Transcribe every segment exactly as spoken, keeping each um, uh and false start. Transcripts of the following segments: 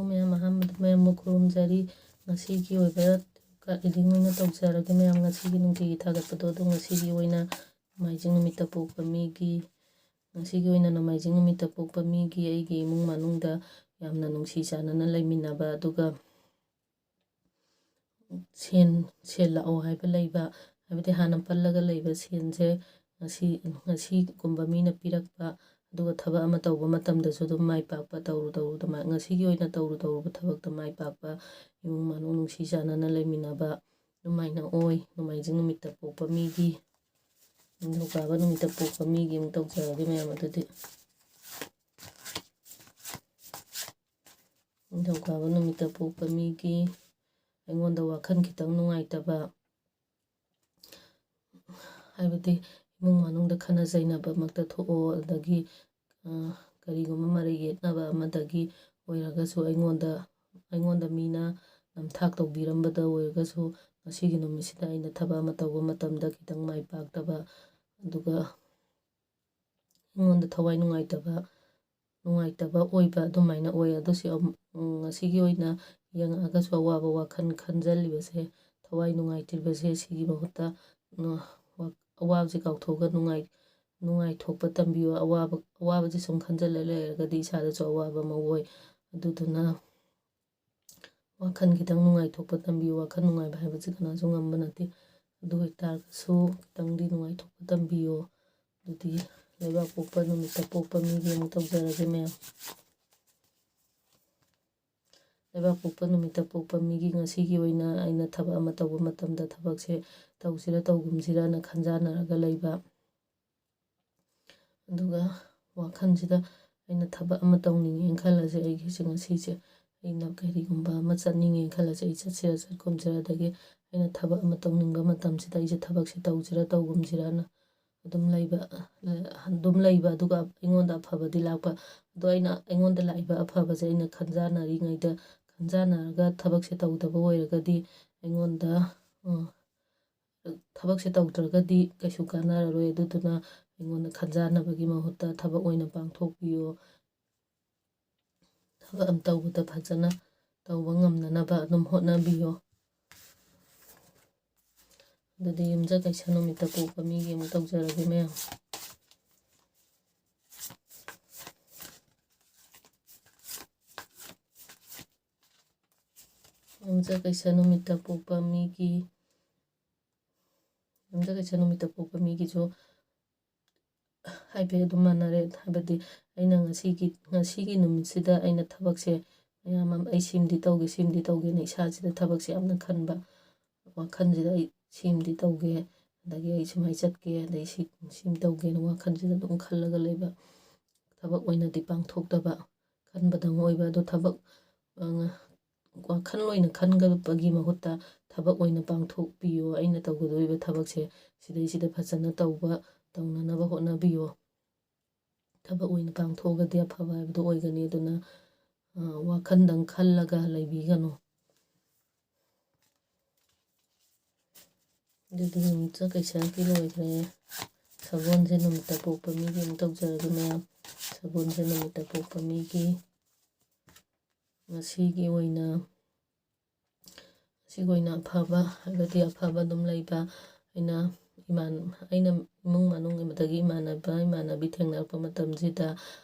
ꯃꯌꯥꯝ, ꯑꯍꯥꯟꯕꯗ ꯃꯌꯥꯝꯕꯨ ꯈꯨꯔꯨꯝꯖꯔꯤ꯫ ꯉꯁꯤꯒꯤ ꯑꯣꯏꯕ card reading ꯑꯣꯏꯅ ꯇꯧꯖꯔꯒꯦ ꯃꯌꯥꯝ꯫ ꯉꯁꯤꯒꯤ ꯅꯨꯡꯇꯤꯒꯤ ꯊꯥꯒꯠꯄꯗꯣ ꯑꯗꯣ ꯉꯁꯤꯒꯤ ꯑꯣꯏꯅ ꯅꯣꯡꯃꯥꯏꯖꯤꯡ ꯅꯨꯃꯤꯠꯇ ꯄꯣꯛꯄ ꯃꯤꯒꯤ, ꯉꯁꯤꯒꯤ ꯑꯣꯏꯅ ꯅꯣꯡꯃꯥꯏꯖꯤꯡ ꯅꯨꯃꯤꯠꯇ ꯄꯣꯛꯄ ꯃꯤꯒꯤ ꯑꯩꯒꯤ ꯏꯃꯨꯡ ꯃꯅꯨꯡꯗ ꯌꯥꯝꯅ ꯅꯨꯡꯁꯤ ꯆꯥꯟꯅꯅ ꯂꯩꯃꯤꯟꯅꯕ, ꯑꯗꯨꯒ ꯁꯦꯟ, ꯁꯦꯜ ꯂꯥꯛꯑꯣ ꯍꯥꯏꯕ ꯂꯩꯕ, ꯍꯥꯏꯕꯗꯤ ꯍꯥꯟꯅ ꯄꯜꯂꯒ ꯂꯩꯕ ꯁꯦꯟꯁꯦ ꯉꯁꯤ, ꯉꯁꯤꯒꯨꯝꯕ ꯃꯤꯅ ꯄꯤꯔꯛꯄ, ꯑꯗꯨꯒ ꯊꯕꯛ ꯑꯃ ꯇꯧꯕ ꯃꯇꯝꯗꯁꯨ ꯑꯗꯨꯝ ꯃꯥꯏ ꯄꯥꯛꯄ, ꯇꯧꯔꯨ ꯇꯧꯔꯨ ꯑꯗꯨꯃꯥꯏ-, ꯉꯁꯤꯒꯤ ꯑꯣꯏꯅ ꯇꯧꯔꯨ ꯇꯧꯔꯨꯕ ꯊꯕꯛꯇ ꯃꯥꯏ ꯄꯥꯛꯄ, ꯏꯃꯨꯡ ꯃꯅꯨꯡ ꯅꯨꯡꯁꯤ ꯆꯥꯟꯅꯅ ꯂꯩꯃꯤꯟꯅꯕ ꯑꯗꯨꯃꯥꯏꯅ ꯑꯣꯏ꯫ ꯅꯣꯡꯃꯥꯏꯖꯤꯡ ꯅꯨꯃꯤꯠꯇ ꯄꯣꯛꯄ ꯃꯤꯒꯤ, ꯅꯤꯡꯊꯧꯀꯥꯕ ꯅꯨꯃꯤꯠꯇ ꯄꯣꯛꯄ ꯃꯤꯒꯤ ꯑꯃꯨꯛ ꯇꯧꯖꯔꯒꯦ ꯃꯌꯥꯝ꯫ ꯑꯗꯨꯗꯤ ꯅꯤꯡꯊꯧꯀꯥꯕ ꯅꯨꯃꯤꯠꯇ ꯄꯣꯛꯄ ꯃꯤꯒꯤ ꯑꯩꯉꯣꯟꯗ ꯋꯥꯈꯜ ꯈꯤꯇꯪ ꯅꯨꯡꯉꯥꯏꯇꯕ, ꯍꯥꯏꯕꯗꯤ ꯏꯃꯨꯡ ꯃꯅꯨꯡꯗ ꯈꯠꯅ ꯆꯩꯅꯕꯃꯛꯇ ꯊꯣꯛꯑꯣ, ꯑꯗꯒꯤ, ꯑ, ꯀꯔꯤꯒꯨꯝꯕ ꯃꯔꯩ ꯌꯦꯠꯅꯕ ꯑꯃꯗꯒꯤ ꯑꯣꯏꯔꯒꯁꯨ, ꯑꯩꯉꯣꯟꯗ, ꯑꯩꯉꯣꯟꯗ ꯃꯤꯅ ꯅꯝꯊꯥꯛ ꯇꯧꯕꯤꯔꯝꯕꯗ ꯑꯣꯏꯔꯒꯁꯨ, ꯉꯁꯤꯒꯤ ꯅꯨꯃꯤꯠꯁꯤꯗ ꯑꯩꯅ ꯊꯕꯛ ꯑꯃ ꯇꯧꯕ ꯃꯇꯝꯗ ꯈꯤꯇꯪ ꯃꯥꯏ ꯄꯥꯛꯇꯕ, ꯑꯗꯨꯒ ꯑꯩꯉꯣꯟꯗ ꯊꯋꯥꯏ ꯅꯨꯡꯉꯥꯏꯇꯕ, ꯅꯨꯡꯉꯥꯏꯇꯕ ꯑꯣꯏꯕ ꯑꯗꯨꯃꯥꯏꯅ ꯑꯣꯏ꯫ ꯑꯗꯣ ꯁꯤ ꯑꯃꯨꯛ, ꯎꯝ, ꯉꯁꯤꯒꯤ ꯑꯣꯏꯅ ꯌꯦꯡꯉꯛꯑꯒꯁꯨ ꯑꯋꯥꯕ ꯋꯥꯈꯜ ꯈꯟꯖꯜꯂꯤꯕꯁꯦ, ꯊꯋꯥꯏ ꯅꯨꯡꯉꯥꯏꯇ꯭ꯔꯤꯕꯁꯦ, ꯁꯤꯒꯤ ꯃꯍꯨꯠꯇ, ꯎꯝ, ꯋꯥ-, ꯑꯋꯥꯕꯁꯦ ꯀꯥꯎꯊꯣꯛꯑꯒ ꯅꯨꯡꯉꯥꯏ-, ꯅꯨꯡꯉꯥꯏꯊꯣꯛꯄ ꯇꯝꯕꯤꯌꯨ꯫ ꯑꯋꯥꯕ, ꯑꯋꯥꯕꯁꯦ ꯁꯨꯝ ꯈꯟꯖꯜꯂ ꯂꯩꯔꯒꯗꯤ ꯏꯁꯥꯗꯁꯨ ꯑꯋꯥꯕ ꯑꯃ ꯑꯣꯏ꯫ ꯑꯗꯨꯗꯨꯅ ꯋꯥꯈꯜ ꯈꯤꯇꯪ ꯅꯨꯡꯉꯥꯏꯊꯣꯛꯄ ꯇꯝꯕꯤꯌꯨ꯫ ꯋꯥꯈꯜ ꯅꯨꯡꯉꯥꯏꯕ ꯍꯥꯏꯕꯁꯤ ꯀꯅꯥꯁꯨ ꯉꯝꯕ ꯅꯠꯇꯦ꯫ ꯑꯗꯨ ꯑꯣꯏꯇꯥꯔꯒꯁꯨ ꯈꯤꯇꯪꯗꯤ ꯅꯨꯡꯉꯥꯏꯊꯣꯛꯄ ꯇꯝꯕꯤꯌꯨ꯫ ꯑꯗꯨꯗꯤ ꯂꯩꯕꯥꯛꯄꯣꯛꯄ ꯅꯨꯃꯤꯠꯇ ꯄꯣꯛꯄ ꯃꯤꯒꯤ ꯑꯃꯨꯛ ꯇꯧꯖꯔꯒꯦ ꯃꯌꯥꯝ꯫ ꯂꯩꯕꯥꯛꯄꯣꯛꯄ ꯅꯨꯃꯤꯠꯇ ꯄꯣꯛꯄ ꯃꯤꯒꯤ ꯉꯁꯤꯒꯤ ꯑꯣꯏꯅ ꯑꯩꯅ ꯊꯕꯛ ꯑꯃ ꯇꯧꯕ ꯃꯇꯝꯗ ꯊꯕꯛꯁꯦ ꯇꯧꯁꯤꯔ ꯇꯧꯒꯨꯝꯁꯤꯔꯅ ꯈꯟꯖꯥꯟꯅꯔꯒ ꯂꯩꯕ꯫ ꯑꯗꯨꯒ ꯋꯥꯈꯜꯁꯤꯗ ꯑꯩꯅ ꯊꯕꯛ ꯑꯃ ꯇꯧꯅꯤꯡꯉꯦꯅ ꯈꯜꯂꯁꯦ, ꯑꯩꯒꯤꯁꯦ ꯉꯁꯤꯁꯦ ꯑꯩꯅ ꯀꯔꯤꯒꯨꯝꯕ ꯑꯃ ꯆꯠꯅꯤꯡꯉꯦꯅ ꯈꯜꯂꯁꯦ, ꯑꯩ ꯆꯠꯁꯤꯔ ꯆꯠꯀꯨꯝꯁꯤꯔ, ꯑꯗꯒꯤ ꯑꯩꯅ ꯊꯕꯛ ꯑꯃ ꯇꯧꯅꯤꯡꯕ ꯃꯇꯝꯁꯤꯗ ꯑꯩꯁꯦ ꯊꯕꯛꯁꯦ ꯇꯧꯁꯤꯔ ꯇꯧꯒꯨꯝꯁꯤꯔꯅ ꯑꯗꯨꯝ ꯂꯩꯕ, ꯑꯗꯨꯝ ꯂꯩꯕ, ꯑꯗꯨꯒ ꯑꯩꯉꯣꯟꯗ ꯑꯐꯕꯗꯤ ꯂꯥꯛꯄ꯫ ꯑꯗꯣ ꯑꯩꯅ, ꯑꯩꯉꯣꯟꯗ ꯂꯥꯛꯏꯕ ꯑꯐꯕꯁꯦ ꯑꯩꯅ ꯈꯟꯖꯥꯟꯅꯔꯤꯉꯩꯗ, ꯈꯟꯖꯥꯟꯅꯔꯒ ꯊꯕꯛꯁꯦ ꯇꯧꯗꯕ ꯑꯣꯏꯔꯒꯗꯤ ꯑꯩꯉꯣꯟꯗ, ꯑ, ꯊꯕꯛꯁꯦ ꯇꯧꯗ꯭ꯔꯒꯗꯤ ꯀꯩꯁꯨ ꯀꯥꯟꯅꯔꯔꯣꯏ꯫ ꯑꯗꯨꯗꯨꯅ ꯑꯩꯉꯣꯟꯗ ꯈꯟꯖꯥꯟꯅꯕꯒꯤ ꯃꯍꯨꯠꯇ ꯊꯕꯛ ꯑꯣꯏꯅ ꯄꯥꯡꯊꯣꯛꯄꯤꯌꯣ꯫ ꯊꯕꯛ ꯑꯃ ꯇꯧꯕꯗ ꯐꯖꯅ ꯇꯧꯕ ꯉꯝꯅꯅꯕ ꯑꯗꯨꯝ ꯍꯣꯠꯅꯕꯤꯌꯣ꯫ ꯑꯗꯨꯗꯤ ꯌꯨꯝꯖꯀꯩꯁ ꯅꯨꯃꯤꯠꯇ ꯄꯣꯛꯄ ꯃꯤꯒꯤ ꯑꯃꯨꯛ ꯇꯧꯖꯔꯒꯦ, ꯃꯌꯥꯝ꯫ ꯌꯨꯝꯖꯀꯩꯁ ꯅꯨꯃꯤꯠꯇ ꯄꯣꯛꯄ ꯃꯤꯒꯤ, ꯌꯨꯝꯖꯀꯩꯁ ꯅꯨꯃꯤꯠꯇ ꯄꯣꯛꯄ ꯃꯤꯒꯤꯁꯨ ꯍꯥꯏꯐꯦꯠ ꯑꯗꯨꯝ ꯃꯥꯟꯅꯔꯦ꯫ ꯍꯥꯏꯕꯗꯤ ꯑꯩꯅ ꯉꯁꯤꯒꯤ, ꯉꯁꯤꯒꯤ ꯅꯨꯃꯤꯠꯁꯤꯗ ꯑꯩꯅ ꯊꯕꯛꯁꯦ ꯃꯌꯥꯝ ꯑꯃ, "ꯑꯩ ꯁꯤꯃꯗꯤ ꯇꯧꯒꯦ, ꯁꯤꯃꯗꯤ ꯇꯧꯒꯦꯅ" ꯏꯁꯥꯁꯤꯗ ꯊꯕꯛꯁꯦ ꯌꯥꯝꯅ ꯈꯟꯕ, ꯋꯥꯈꯜꯁꯤꯗ "ꯑꯩ ꯁꯤꯃꯗꯤ ꯇꯧꯒꯦ, ꯑꯗꯒꯤ ꯑꯩ ꯁꯨꯃꯥꯏꯅ ꯆꯠꯀꯦ, ꯑꯗꯩ ꯁꯤ, ꯁꯤꯃ ꯇꯧꯒꯦꯅ" ꯋꯥꯈꯜꯁꯤꯗ ꯑꯗꯨꯝ ꯈꯜꯂꯒ ꯂꯩꯕ, ꯊꯕꯛ ꯑꯣꯏꯅꯗꯤ ꯄꯥꯡꯊꯣꯛꯇꯕ, ꯈꯟꯕꯗꯪ ꯑꯣꯏꯕ꯫ ꯑꯗꯣ ꯊꯕꯛ, ꯑ, ꯋꯥꯈꯜ ꯑꯣꯏꯅ ꯈꯟꯒꯗꯕꯒꯤ ꯃꯍꯨꯠꯇ ꯊꯕꯛ ꯑꯣꯏꯅ ꯄꯥꯡꯊꯣꯛꯄꯤꯌꯨ꯫ ꯑꯩꯅ ꯇꯧꯒꯗꯧꯔꯤꯕ ꯊꯕꯛꯁꯦ ꯁꯤꯗꯩꯁꯤꯗ ꯐꯖꯅ ꯇꯧꯕ, ꯇꯧꯅꯅꯕ ꯍꯣꯠꯅꯕꯤꯌꯨ꯫ ꯊꯕꯛ ꯑꯣꯏꯅ ꯄꯥꯡꯊꯣꯛꯑꯒꯗꯤ ꯑꯐꯕ ꯍꯥꯏꯕꯗꯣ ꯑꯣꯏꯒꯅꯤ꯫ ꯑꯗꯨꯅ, ꯑ, ꯋꯥꯈꯜꯗꯪ ꯈꯜꯂꯒ ꯂꯩꯕꯤꯒꯅꯨ꯫ ꯑꯗꯨꯗꯤ ꯌꯨꯝꯖꯀꯩꯁꯀꯤ ꯂꯣꯏꯈ꯭ꯔꯦ꯫ ꯁꯒꯣꯜꯁꯦꯟ ꯅꯨꯃꯤꯠꯇ ꯄꯣꯛꯄ ꯃꯤꯒꯤ ꯑꯃꯨꯛ ꯇꯧꯖꯔꯒꯦ, ꯃꯌꯥꯝ꯫ ꯁꯒꯣꯜꯁꯦꯟ ꯅꯨꯃꯤꯠꯇ ꯄꯣꯛꯄ ꯃꯤꯒꯤ ꯉꯁꯤꯒꯤ ꯑꯣꯏꯅ, ꯉꯁꯤꯒꯤ ꯑꯣꯏꯅ ꯑꯐꯕ ꯍꯥꯏꯕꯗꯤ ꯑꯐꯕ ꯑꯗꯨꯝ ꯂꯩꯕ꯫ ꯑꯩꯅ ꯏꯃꯥꯟ-, ꯑꯩꯅ ꯏꯃꯨꯡ ꯃꯅꯨꯡ ꯑꯃꯗꯒꯤ ꯏꯃꯥꯟꯅꯕ ꯏꯃꯥꯟꯅꯕꯤ ꯊꯦꯡꯅꯔꯛꯄ ꯃꯇꯝꯁꯤꯗ,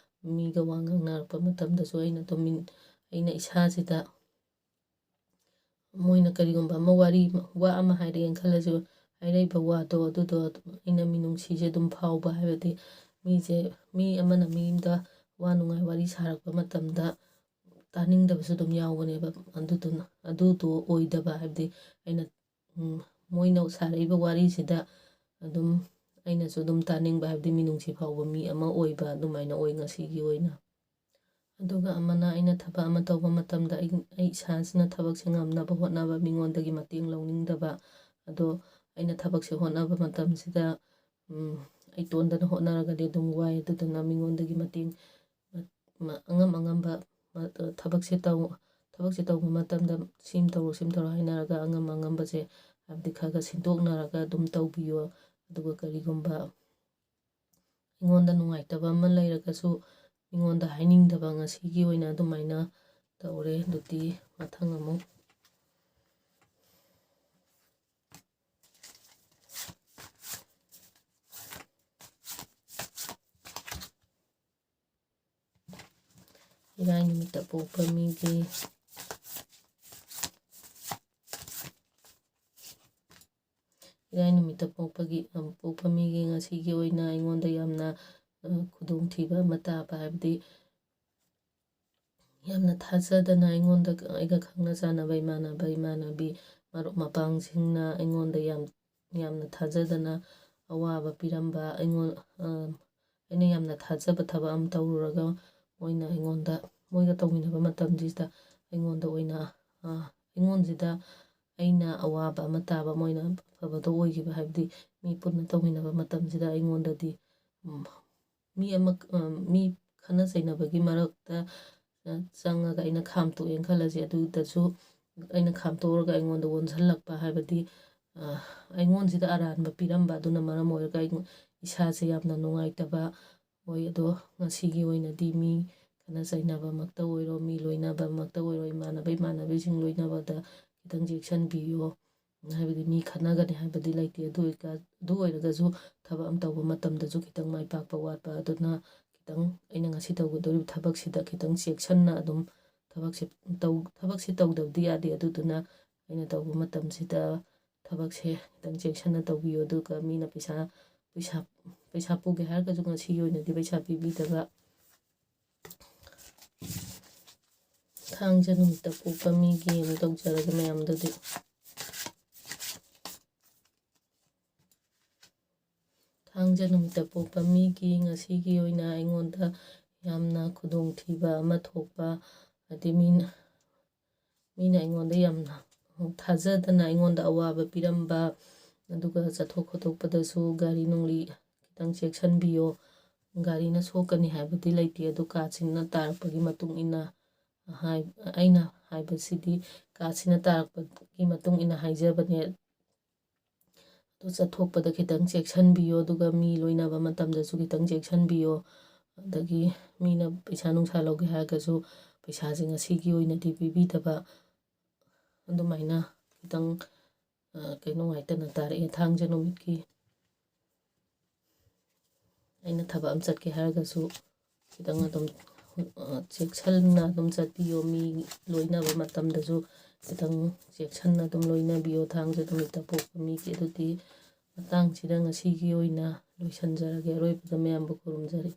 ꯃꯤꯒ ꯋꯥ ꯉꯥꯡꯅꯔꯛꯄ ꯃꯇꯝꯗꯁꯨ ꯑꯩꯅ ꯑꯗꯨꯝ ꯃꯤꯟ-, ꯑꯩꯅ ꯏꯁꯥꯁꯤꯗ ꯃꯣꯏꯅ ꯀꯔꯤꯒꯨꯝꯕ ꯑꯃ, ꯋꯥꯔꯤ, ꯋꯥ ꯑꯃ ꯍꯥꯏꯔꯛꯑꯦꯅ ꯈꯜꯂꯁꯨ, ꯍꯥꯏꯔꯛꯏꯕ ꯋꯥꯗꯣ ꯑꯗꯨꯗꯣ ꯑꯩꯅ ꯃꯤꯅꯨꯡꯁꯤꯁꯦ ꯑꯗꯨꯝ ꯐꯥꯎꯕ꯫ ꯍꯥꯏꯕꯗꯤ ꯃꯤꯁꯦ, ꯃꯤ ꯑꯃꯅ ꯃꯤ ꯑꯃꯗ ꯋꯥ ꯅꯨꯡꯉꯥꯏ ꯋꯥꯔꯤ ꯁꯥꯔꯛꯄ ꯃꯇꯝꯗ ꯇꯥꯅꯤꯡꯗꯕꯁꯨ ꯑꯗꯨꯝ ꯌꯥꯎꯕꯅꯦꯕ꯫ ꯑꯗꯨꯗꯨꯅ, ꯑꯗꯨꯗꯣ ꯑꯣꯏꯗꯕ, ꯍꯥꯏꯕꯗꯤ ꯑꯩꯅ, ꯎꯝ, ꯃꯣꯏꯅ ꯁꯥꯔꯛꯏꯕ ꯋꯥꯔꯤꯁꯤꯗ ꯑꯗꯨꯝ ꯑꯩꯅꯁꯨ ꯑꯗꯨꯝ ꯇꯥꯅꯤꯡꯕ, ꯍꯥꯏꯕꯗꯤ ꯃꯤꯅꯨꯡꯁꯤ ꯐꯥꯎꯕ ꯃꯤ ꯑꯃ ꯑꯣꯏꯕ, ꯑꯗꯨꯃꯥꯏꯅ ꯑꯣꯏ ꯉꯁꯤꯒꯤ ꯑꯣꯏꯅ꯫ ꯑꯗꯨꯒ ꯑꯃꯅ, ꯑꯩꯅ ꯊꯕꯛ ꯑꯃ ꯇꯧꯕ ꯃꯇꯝꯗ ꯑꯩ, ꯑꯩ ꯏꯁꯥꯁꯤꯅ ꯊꯕꯛꯁꯦ ꯉꯝꯅꯕ ꯍꯣꯠꯅꯕ, ꯃꯤꯉꯣꯟꯗꯒꯤ ꯃꯇꯦꯡ ꯂꯧꯅꯤꯡꯗꯕ꯫ ꯑꯗꯣ ꯑꯩꯅ ꯊꯕꯛꯁꯦ ꯍꯣꯠꯅꯕ ꯃꯇꯝꯁꯤꯗ, ꯎꯝ, ꯑꯩ ꯏꯇꯣꯟꯗꯅ ꯍꯣꯠꯅꯔꯒꯗꯤ ꯑꯗꯨꯝ ꯋꯥꯏ꯫ ꯑꯗꯨꯗꯨꯅ ꯃꯤꯉꯣꯟꯗꯒꯤ ꯃꯇꯦꯡ, ꯃ-, ꯃ-, ꯑꯉꯝ ꯑꯉꯝꯕ, ꯃ-, ꯊꯕꯛꯁꯦ ꯇꯧ-, ꯊꯕꯛꯁꯦ ꯇꯧꯕ ꯃꯇꯝꯗ "ꯁꯤꯝ ꯇꯧꯔꯣ, ꯁꯤꯝ ꯇꯧꯔꯣ" ꯍꯥꯏꯅꯔꯒ ꯑꯉꯝ ꯑꯉꯝꯕꯁꯦ, ꯍꯥꯏꯕꯗꯤ ꯈꯔ ꯈꯔ ꯁꯤꯟꯗꯣꯛꯅꯔꯒ ꯑꯗꯨꯝ ꯇꯧꯕꯤꯌꯣ꯫ ꯑꯗꯨꯒ ꯀꯔꯤꯒꯨꯝꯕ ꯑꯩꯉꯣꯟꯗ ꯅꯨꯡꯉꯥꯏꯇꯕ ꯑꯃ ꯂꯩꯔꯒꯁꯨ, ꯃꯤꯉꯣꯟꯗ ꯍꯥꯏꯅꯤꯡꯗꯕ ꯉꯁꯤꯒꯤ ꯑꯣꯏꯅ ꯑꯗꯨꯃꯥꯏꯅ ꯇꯧꯔꯦ꯫ ꯑꯗꯨꯗꯤ ꯃꯊꯪ ꯑꯃꯨꯛ ꯏꯔꯥꯏ ꯅꯨꯃꯤꯠꯇ ꯄꯣꯛꯄ ꯃꯤꯒꯤ, ꯏꯔꯥꯏ ꯅꯨꯃꯤꯠꯇ ꯄꯣꯛꯄꯒꯤ, ꯄꯣꯛꯄ ꯃꯤꯒꯤ ꯉꯁꯤꯒꯤ ꯑꯣꯏꯅ ꯑꯩꯉꯣꯟꯗ ꯌꯥꯝꯅ, ꯑ, ꯈꯨꯗꯣꯡꯊꯤꯕ ꯑꯃ ꯇꯥꯕ, ꯍꯥꯏꯕꯗꯤ ꯌꯥꯝꯅ ꯊꯥꯖꯗꯅ ꯑꯩꯉꯣꯟꯗ, ꯑꯩꯒ ꯈꯪꯅ ꯆꯥꯟꯅꯕ ꯏꯃꯥꯟꯅꯕ, ꯏꯃꯥꯟꯅꯕꯤ, ꯃꯔꯨꯞ ꯃꯄꯥꯡꯁꯤꯡꯅ ꯑꯩꯉꯣꯟꯗ ꯌꯥꯝ, ꯌꯥꯝꯅ ꯊꯥꯖꯗꯅ ꯑꯋꯥꯕ ꯄꯤꯔꯝꯕ, ꯑꯩꯉꯣꯟ-, ꯑ, ꯑꯩꯅ ꯌꯥꯝꯅ ꯊꯥꯖꯕ ꯊꯕꯛ ꯑꯃ ꯇꯧꯔꯨꯔꯒ ꯃꯣꯏꯅ ꯑꯩꯉꯣꯟꯗ, ꯃꯣꯏꯒ ꯇꯧꯃꯤꯟꯅꯕ ꯃꯇꯝꯁꯤꯗ ꯑꯩꯉꯣꯟꯗ ꯑꯣꯏꯅ, ꯑ, ꯑꯩꯉꯣꯟꯁꯤꯗ ꯑꯩꯅ ꯑꯋꯥꯕ ꯑꯃ ꯇꯥꯕ, ꯃꯣꯏꯅ ꯑꯐꯕꯗꯣ ꯑꯣꯏꯈꯤꯕ, ꯍꯥꯏꯕꯗꯤ ꯃꯤ ꯄꯨꯟꯅ ꯇꯧꯃꯤꯟꯅꯕ ꯃꯇꯝꯁꯤꯗ ꯑꯩꯉꯣꯟꯗꯗꯤ, ꯎꯝ, ꯃꯤ ꯑꯃ, ꯎꯝ, ꯃꯤ ꯈꯠꯅ ꯆꯩꯅꯕꯒꯤ ꯃꯔꯛꯇ, ꯑ, ꯆꯪꯉꯒ ꯑꯩꯅ ꯈꯥꯝꯇꯣꯛꯑꯦꯅ ꯈꯜꯂꯁꯤ, ꯑꯗꯨꯗꯁꯨ ꯑꯩꯅ ꯈꯥꯝꯇꯣꯛꯎꯔꯒ ꯑꯩꯉꯣꯟꯗ ꯑꯣꯟꯁꯤꯜꯂꯛꯄ, ꯍꯥꯏꯕꯗꯤ, ꯑ, ꯑꯩꯉꯣꯟꯁꯤꯗ ꯑꯔꯥꯟꯕ ꯄꯤꯔꯝꯕ, ꯑꯗꯨꯅ ꯃꯔꯝ ꯑꯣꯏꯔꯒ ꯑꯩꯉꯣꯟ-, ꯏꯁꯥꯁꯦ ꯌꯥꯝꯅ ꯅꯨꯡꯉꯥꯏꯇꯕ ꯑꯣꯏ꯫ ꯑꯗꯣ ꯉꯁꯤꯒꯤ ꯑꯣꯏꯅꯗꯤ ꯃꯤ ꯈꯠꯅ ꯆꯩꯅꯕꯃꯛꯇ ꯑꯣꯏꯔꯣ, ꯃꯤ ꯂꯣꯏꯅꯕꯃꯛꯇ ꯑꯣꯏꯔꯣ, ꯏꯃꯥꯟꯅꯕ ꯏꯃꯥꯟꯅꯕꯤꯁꯤꯡ ꯂꯣꯏꯅꯕꯗ ꯈꯤꯇꯪ ꯆꯦꯛꯁꯤꯟꯕꯤꯌꯣ꯫ ꯍꯥꯏꯕꯗꯤ ꯃꯤ ꯈꯠꯅꯒꯅꯤ ꯍꯥꯏꯕꯗꯤ ꯂꯩꯇꯦ꯫ ꯑꯗꯨ ꯑꯣꯏꯇꯥ-, ꯑꯗꯨ ꯑꯣꯏꯔꯒꯁꯨ ꯊꯕꯛ ꯑꯃ ꯇꯧꯕ ꯃꯇꯝꯗꯁꯨ ꯈꯤꯇꯪ ꯃꯥꯏ ꯄꯥꯛꯄ ꯋꯥꯠꯄ꯫ ꯑꯗꯨꯅ ꯈꯤꯇꯪ ꯑꯩꯅ ꯉꯁꯤ ꯇꯧꯒꯗꯧꯔꯤꯕ ꯊꯕꯛꯁꯤꯗ ꯈꯤꯇꯪ ꯆꯦꯛꯁꯤꯟꯅ ꯑꯗꯨꯝ ꯊꯕꯛꯁꯦ ꯇꯧ-, ꯊꯕꯛꯁꯦ ꯇꯧꯗꯕꯗꯤ ꯌꯥꯗꯦ꯫ ꯑꯗꯨꯗꯨꯅ ꯑꯩꯅ ꯇꯧꯕ ꯃꯇꯝꯁꯤꯗ ꯊꯕꯛꯁꯦ ꯈꯤꯇꯪ ꯆꯦꯛꯁꯤꯟꯅ ꯇꯧꯕꯤꯌꯨ꯫ ꯑꯗꯨꯒ ꯃꯤꯅ ꯄꯩꯁꯥ, ꯄꯩꯁꯥ, ꯄꯩꯁꯥ ꯄꯨꯒꯦ ꯍꯥꯏꯔꯒꯁꯨ ꯉꯁꯤꯒꯤ ꯑꯣꯏꯅꯗꯤ ꯄꯩꯁꯥ ꯄꯤꯕꯤꯗꯕ꯫ ꯊꯥꯡꯖ ꯅꯨꯃꯤꯠꯇ ꯄꯣꯛꯄ ꯃꯤꯒꯤ ꯑꯃꯨꯛ ꯇꯧꯖꯔꯒꯦ ꯃꯌꯥꯝꯗꯨꯗꯤ꯫ ꯊꯥꯡꯖ ꯅꯨꯃꯤꯠꯇ ꯄꯣꯛꯄ ꯃꯤꯒꯤ ꯉꯁꯤꯒꯤ ꯑꯣꯏꯅ ꯑꯩꯉꯣꯟꯗ ꯌꯥꯝꯅ ꯈꯨꯗꯣꯡꯊꯤꯕ ꯑꯃ ꯊꯣꯛꯄ, ꯍꯥꯏꯗꯤ ꯃꯤꯅ, ꯃꯤꯅ ꯑꯩꯉꯣꯟꯗ ꯌꯥꯝꯅ ꯊꯥꯖꯗꯅ ꯑꯩꯉꯣꯟꯗ ꯑꯋꯥꯕ ꯄꯤꯔꯝꯕ, ꯑꯗꯨꯒ ꯆꯠꯊꯣꯛ ꯈꯣꯠꯇꯣꯛꯄꯗꯁꯨ ꯒꯥꯔꯤ ꯅꯨꯡꯂꯤ ꯈꯤꯇꯪ ꯆꯦꯛꯁꯤꯟꯕꯤꯌꯣ꯫ ꯒꯥꯔꯤꯅ ꯁꯣꯛꯀꯅꯤ ꯍꯥꯏꯕꯗꯤ ꯂꯩꯇꯦ, ꯑꯗꯨ ꯀꯥꯆꯤꯟꯅ ꯇꯥꯔꯛꯄꯒꯤ ꯃꯇꯨꯡ ꯏꯟꯅ ꯍꯥꯏ-, ꯑꯩꯅ ꯍꯥꯏꯕꯁꯤꯗꯤ ꯀꯥꯆꯤꯟꯅ ꯇꯥꯔꯛꯄꯒꯤ ꯃꯇꯨꯡ ꯏꯟꯅ ꯍꯥꯏꯖꯕꯅꯦ꯫ ꯑꯗꯨ ꯆꯠꯊꯣꯛꯄꯗ ꯈꯤꯇꯪ ꯆꯦꯛꯁꯤꯟꯕꯤꯌꯣ, ꯑꯗꯨꯒ ꯃꯤ ꯂꯣꯏꯅꯕ ꯃꯇꯝꯗꯁꯨ ꯈꯤꯇꯪ ꯆꯦꯛꯁꯤꯟꯕꯤꯌꯣ꯫ ꯑꯗꯒꯤ ꯃꯤꯅ ꯄꯩꯁꯥ ꯅꯨꯡꯁꯥ ꯂꯧꯒꯦ ꯍꯥꯏꯔꯒꯁꯨ ꯄꯩꯁꯥꯁꯦ ꯉꯁꯤꯒꯤ ꯑꯣꯏꯅꯗꯤ ꯄꯤꯕꯤꯗꯕ, ꯑꯗꯨꯃꯥꯏꯅ ꯈꯤꯇꯪ, ꯑ, ꯀꯩ ꯅꯨꯡꯉꯥꯏꯇꯅ ꯇꯥꯔꯛꯑꯦ ꯊꯥꯡꯖ ꯅꯨꯃꯤꯠꯀꯤ꯫ ꯑꯩꯅ ꯊꯕꯛ ꯑꯃ ꯆꯠꯀꯦ ꯍꯥꯏꯔꯒꯁꯨ ꯈꯤꯇꯪ ꯑꯗꯨꯝ, ꯑ, ꯆꯦꯛꯁꯤꯟꯅ ꯑꯗꯨꯝ ꯆꯠꯄꯤꯌꯣ꯫ ꯃꯤ ꯂꯣꯏꯅꯕ ꯃꯇꯝꯗꯁꯨ ꯈꯤꯇꯪ ꯆꯦꯛꯁꯤꯟꯅ ꯑꯗꯨꯝ ꯂꯣꯏꯅꯕꯤꯌꯣ꯫ ꯊꯥꯡꯖ ꯅꯨꯃꯤꯠꯇ ꯄꯣꯛꯄ ꯃꯤꯒꯤ꯫ ꯑꯗꯨꯗꯤ ꯃꯇꯥꯡꯁꯤꯗ ꯉꯁꯤꯒꯤ ꯑꯣꯏꯅ ꯂꯣꯏꯁꯤꯟꯖꯔꯒꯦ꯫ ꯑꯔꯣꯏꯕꯗ ꯃꯌꯥꯝꯕꯨ ꯈꯨꯔꯨꯝꯖꯔꯤ꯫